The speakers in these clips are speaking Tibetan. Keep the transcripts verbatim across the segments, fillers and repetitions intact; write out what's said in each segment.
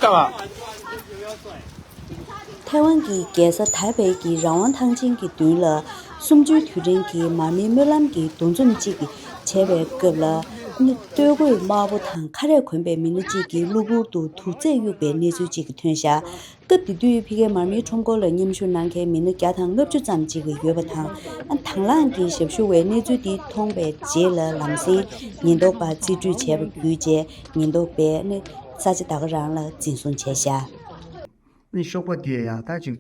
ཐའེ་ཝན་གྱི་རྒྱལ་ས་ཐའེ་པེ་གྱི་རང་དབང་ཐང་ཆེན་གྱི་མདུན་ལ། གསུམ་བཅུའི་དུས་དྲན་གྱི་མར་མེའི་སྨོན་ལམ་གྱི་འདུ་འཛོམས་གཅིག་བྱས་པའི་སྐབས་ལ། སྟོད་གོས་དམར་པོ་དང་ཁ་རས་གོན་པའི་མི་སྣ་གཅིག་གིས་གློ་བུར་དུ་དུག་རྫས་གཡུགས་པའི་གནས་ཚུལ་གཅིག་ཐོན་བཞག་སྐབས་དེ་དུས་ཕ་གིའི་མར་མེའི་ཁྲོམ་སྐོར་ལ་མཉམ་ཞུགས་གནང་མཁན་མི་སྣ་བརྒྱ་དང་ལྔ་བཅུ་ཙམ་ཅིག་ཡོད་པ་དང་། དང་བླངས་ཀྱིས་ཞབས་ཞུ་བས་གནས་ཚུལ་འདི་མཐོང་བའི་རྗེས་ལ་ལམ་སེང་ཉེན་རྟོག་པར་རྩིས་སྤྲོད་བྱས་པ་བརྒྱུད། རྗེས་ཉེན་རྟོག་པས་ནི་ས་ཆ་ད་ག་རང་ལ་འཛིན་བཟུང་བྱས་བཞག་ནི་གཤོག་པ་དེ་ཡང་ད་ཅིག་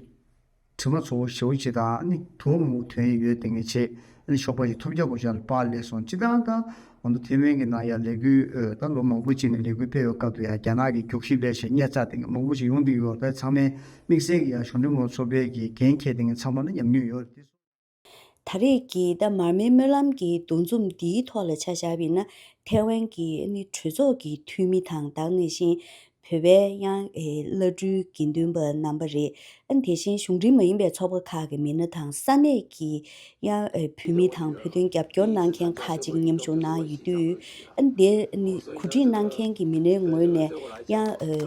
དྲི་མ་ཚ་པོ་ཞེ་པོ་ཅིག་དང་ནི་དུག་མང་པོ་ཐོན་ཡོད་དེ་ངས་བྱས་ནི་གཤོག་པ་ཞིག་ཐོལ་རྒྱག་གོ་ཆ་ལ་པར་སླེབས་སོང་། སྤྱིར་བཏང་ད་ང་ཚོ་ཐེ་ཝན་གྱི་ནང་ཡང་ལས་འགུལ་ད་ལོ་མང་པོ་ཅིག་ནས་ལས་འགུལ་སྤེལ་བའི་སྐབས་དུ་ཡང་རྒྱ་ནག་གི་རྒྱུག་ཤིང་ལས་བྱེད་ཉར་ཚགས་དེ་མང་པོ་ཞིག་ཡོང་བསྡད་ཡོད་རེད། ཚང་མས་དམིགས་བསལ་གྱི་ཡང་གཞུང་འབྲེལ་མ་ཚོགས་པའི་གི་འགན་འཁྱེར་དེ་ངས་ཚང་མ་ལ་ཉམས་མྱོང་ཡོད་རེད། ད་རེས་ཀྱི་ད་མར་མེའི་སྨོན་ལམ་གྱི་འདུ་འཛོམས་འདིའི་ཐོག་ལ་ཆ་བཞག་པ་ཡིན་ན། ཐའེ་ཝན་གྱི་ནི་གྲོས་ཚོགས་ཀྱི་འཐུས་མི་དང་། ད་ག་ནང་བཞིན་བོད་པའི་ཡང་ཨེ་བླ་སྤྲུལ་དགེ་འདུན་པ་རྣམ་པ་རེད། ཨ་ནི་དེ་བཞིན་གཞུང་འབྲེལ་མ་ཡིན་པའི་ཚོགས་པ་ཁག་གི་མི་སྣ་དང་། ས་གནས་ཀྱི་ཡང་ཨེ་བོད་མི་དང་བོད་དོན་རྒྱབ་སྐྱོར་གནང་མཁན་ཁག་ཅིག་མཉམ་ཞུགས་གནང་ཡོད་དུས། ཨ་ནི་དེ་ནི་གོ་སྒྲིག་གནང་མཁན་གྱི་མི་སྣའི་ངོས་ནས་ཡང་ཨེ་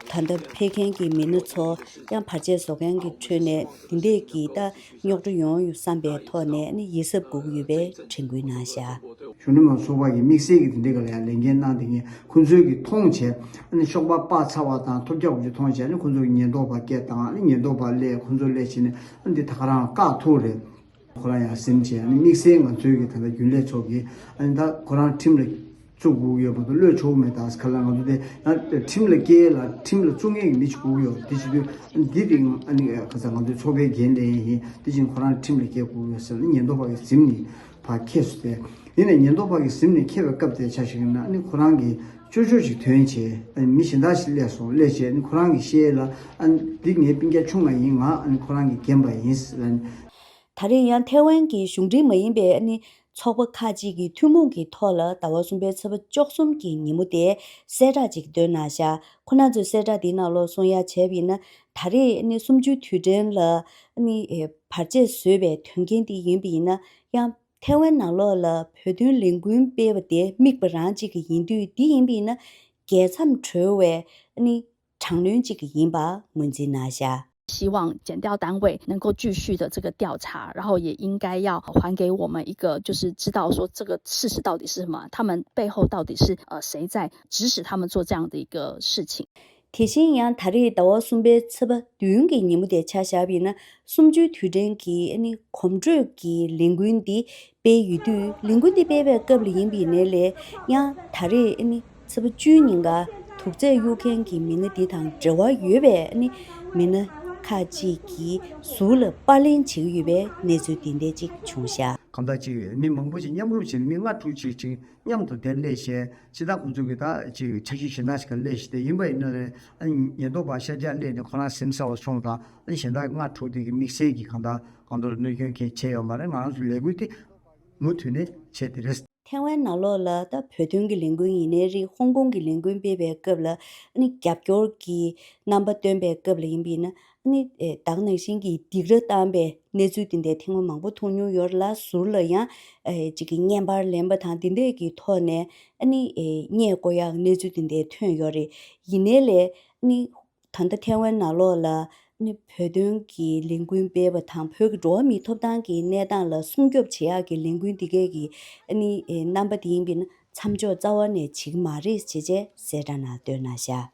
ད་ལྟ་ཕེབས་མཁན་གྱི་མི་སྣ་ཚོ་ཡང་བར་ཆད་བཟོ་མཁན་གྱི་ཁྲོད་ནས་འདི་འདྲས་ཀྱི་ད་རྙོག་དྲ་ཡོང་ཡོད་བསམ་པའི་ཐོག་ནས་ནི་ཡིད་གཟབ་དགོས་ཀྱི་ཡོད་པའི་དྲན་སྐུལ་གནང་བཞག་གཞུང་འབྲེལ་མ་ཚོགས་པ་གི་དམིགས་བསལ་གྱི་དེ་འདྲའི་སྒང་ལ་ཡང་ལས་འགན་གནང་དེ་ངས་ཁོང་ཚོའི་གི་མཐོང་བྱས། ཨ་ནི་གཤོག་པ་པར་ཚ་བ་དང་ཐོལ་རྒྱག་གོ་ཆ་མཐོང་བྱས། ཨ་ནི་ཁོང་ཚོ་གི་ཉེན་རྟོག་པ་སྐད་བཏང་། ཨ་ནི་ཉེན་རྟོག་པ་སླེབས། ཁོང་ཚོ་སླེབས་བྱས་ནས་ཨ་ནི་འདི་ད་ག་རང་བཀག་ཐུབ་རེད། ཁོ་རང་ཡང་ཟིན་བྱས། ཨ་ནི་དམིགས་བསལ་ང་ཚོའི་གི་ད་ལྟ་རྒྱུན་ལས་ཚོ་གི་ཨ་ནི་ད་ཁོ་རང་ཁྲིམས་ལ་བཙུགས་དགོས་ཀྱི་ཡོད་པ་དང་། གློད་ཆོག་གི་མེད། ད་ག་ལ་ང་ཚོ་དེ་ཡང་ཁྲིམས་ལ་བཀལ་ལ་ཁྲིམས་ལ་བཙུགས་མཁན་གྱི་མི་ཞིག་དགོས་ཀྱི་ཡོད། དེ་བྱེད་དུས་ཨ་ནི་འདི་དེ་ཨ་ནི་ཁ་ཚ་ང་ཚོའི་ཚོགས་པའི་འགན་ལེན་ཡིན། དེ་བཞིན་ཁོ་རང་ཁྲིམས་ལ་བཀལ་དགོས་ཀྱི་ཡོད་ཟེར་ནས་ཉེན་རྟོག་པ་གིས་ཟིན་ནས་ཕར་འཁྱེར་སོང་སྟེ། ཡིན་ནའི་ཉེན་རྟོག་པ་གིས་ཟིན་ནས་འཁྱེར་བའི་སྐབས་དེ་ཆ་བཞག་ན། ཨ་ནི་ཁོ་རང་གི་ཅོ་ཅོ་ཞིག་ཐོན་བྱས། ཨ་ནི་མི་གཞན་དག་ཞིག་སླེབས་སོང་། སླེབས་བྱས་ཨ་ནི་ཁོ་རང་གིས་བཤད་ཡས་ལ། ཨ་ནི་འདི་ངའི་སྤུན་ཀྱག་ཆུང་ང་ཡིན། ང་ཨ་ནི་ཁོ་རང་གི་རྒན་པ་ཡིན་ཟེར། ཨ་ནི། ད་རེས་ཡང་ཐའེ་ཝན་གྱི་གཞུང་འབྲེལ་མ་ཡིན་པའི་ཨ་ནི་ཚོགས་པ་ཁག་ཅིག་གི་ཐུན་མོང་གི་ཐོག་ལ་ཟླ་བ་གསུམ་པའི་ཚེས་པ་བཅུ་གསུམ་གྱི་ཉིན་མོ་དེ་གསལ་བསྒྲགས་ཅིག་བཏོན་གནང་བཞག་ཁོ་ན་ཚོས་གསལ་བསྒྲགས་དེའི་ནང་ལོགས་གསུང་ཡ་བྱས་པ་ཡིན་ན། ད་རེས་ཨ་ནི་གསུམ་བཅུའི་དུས་དྲན་ལ་ཨ་ནི་ཨེ་བར་ཆད་བཟོས་པའི་དོན་རྐྱེན་དེ་ཡིན་པ་ཡིན་ན། ཡང་ཐའེ་ཝན་ནང་ལོགས་ལ་བོད་དོན་ལས་འགུལ་སྤེལ་བ་དེ་དམིགས་པ་རང་གཅིག་གི་ཡིན་དུས། འདི་ཡིན་པ་ཡིན་ན་རྒྱལ་མཚམས་གྲོལ་བའི་ཨ་ནི་དྲག་གནོན་གཅིག་ཡིན་པ་ངོས་འཛིན་གནང་བཞག希望检调单位能够继续的这个调查，然后也应该要还给我们一个，就是知道说这个事实到底是什么，他们背后到底是呃谁在指使他们做这样的一个事情。 དེ་བཞིན་ཡང་ད་རེས་ཟླ་བ་གསུམ་པའི་ཚེས་པ་བདུན་གྱི་ཉིན་མོ་དེ་ཆ་བཞག་པ་ཡིན་ན། གསུམ་བཅུའི་དུས་དྲན་གྱི་ཨ་ནི་གོམ་བགྲོད་ཀྱི་ལས་འགུལ་འདི་སྤེལ་ཡོད་དུས། ལས་འགུལ་འདི་སྤེལ་བའི་སྐབས་ལ་ཡིན་པ་ཡིན་ནའི་ལས། ཡང་ད་རེས་ཨ་ནི་ཚེས་པ་བཅུའི་ཉིན་ཀ་དུག་རྫས་གཡུག་མཁན་གྱི་མི་སྣ་འདི་དང་འབྲེལ་བ་ཡོད་པའི་ཨ་ནི་མི་སྣ་ཁག་ཅིག་གིས་ཟུར་ལ་པར་ལེན་བྱེད་ཀྱི་ཡོད་པའི་གནས་ཚུལ་འདི་འདྲ་ཅིག་བྱུང་ཤག་གང་ལྟར་ཅིག་མི་མང་པོ་ཅིག་མཉམ་རུབ་བྱས་ནས་མི་ལྔ་དྲུག་ཅིག་ཅིག་མཉམ་དུ་དེར་སླེབས་བྱས། སྤྱིར་བཏང་ཁོང་ཚོ་གི་ད་ཅིག་འཆར་གཞི་གཞན་དག་ཞིག་ག་སླེབས་བྱས་ཏེ་ཡིན་པ་ཡིན་ན་རེད། ཨ་ནི་ཉེན་རྟོག་པ་ཤར་རྒྱག་སླེབས་ནས་ཁོ་རང་ཟིན་ཚར་བ་སོང་དང་། ཨ་ནི་གཞན་དག་ལྔ་དྲུག་དེ་གི་དམིགས་བསལ་གྱི་གང་ལྟར་གང་ཐོག་ལ་གནོད་སྐྱོན་གང་ཡང་བྱས་ཡོད་མ་རེད། ང་རང་ཚོའི་ལས་འགུལ་དེ་མུ་མཐུད་ནས་བྱས་ཏེ་རེད། ཐའེ་ཝན་ནང་ལོགས་ལ་ད་བོད་དོན་གྱི་ལས་འགུལ་ཡིན་ནའི་རེད། ཧོང་ཀོང་གི་ལས་འགུལ་སྤེལ་བའི་སྐབས་ལ་ཨ་ནི་རྒྱབ་སྐྱོར་གྱི་རྣམ་པ་སྟོན་པའི་སྐབས་ལ་ཡིན་པ་ཡིན་ན། ཨ་ནི་ཨེ་ད་ག་ནང་བཞིན་གྱི་སྡིགས་ར་བཏང་པའི་གནས་ཚུལ་དེ་འདྲ་ཐེངས་མ་མང་པོ་མཐོང་མྱོང་ཡོད་རེད་ལ། ཟུར་ལ་ཡང་ཨེ་ཅིག་གི་བརྙན་པར་ལེན་པ་དང་དེ་འདྲས་ཀྱི་ཐོག་ནས་ཨ་ནི་ཨེ་བརྙས་བཀོ་ཡག་གནས་ཚུལ་དེ་འདྲ་ཐོན་ཡོད་རེད། ཡིན་ནའི་ལས་ཨ་ནི་ད་ལྟ་ཐའེ་ཝན་ནང་ལོགས་ལ་ཨ་ནི་བོད་དོན་གྱི་ལས་འགུལ་སྤེལ་བ་དང་། བོད་ཀྱི་འགྲོ་བ་མིའི་ཐོབ་ཐང་གི་གནས་སྟངས་ལ་སྲུང་སྐྱོབ་བྱེད་ཡག་གི་ལས་འགུལ་འདི་གས་ཀྱི་ཨ་ནི་ཨེ་རྣམ་པ་དེ་ཡིན་པ་ཡིན་ན། མཚམས་འཇོག་རྩ་བ་ནས་བྱེད་ཀྱི་མ་རེད་ཅེས་བྱས་གསལ་བསྒྲགས་ནང་བཏོན་གནང་བཞག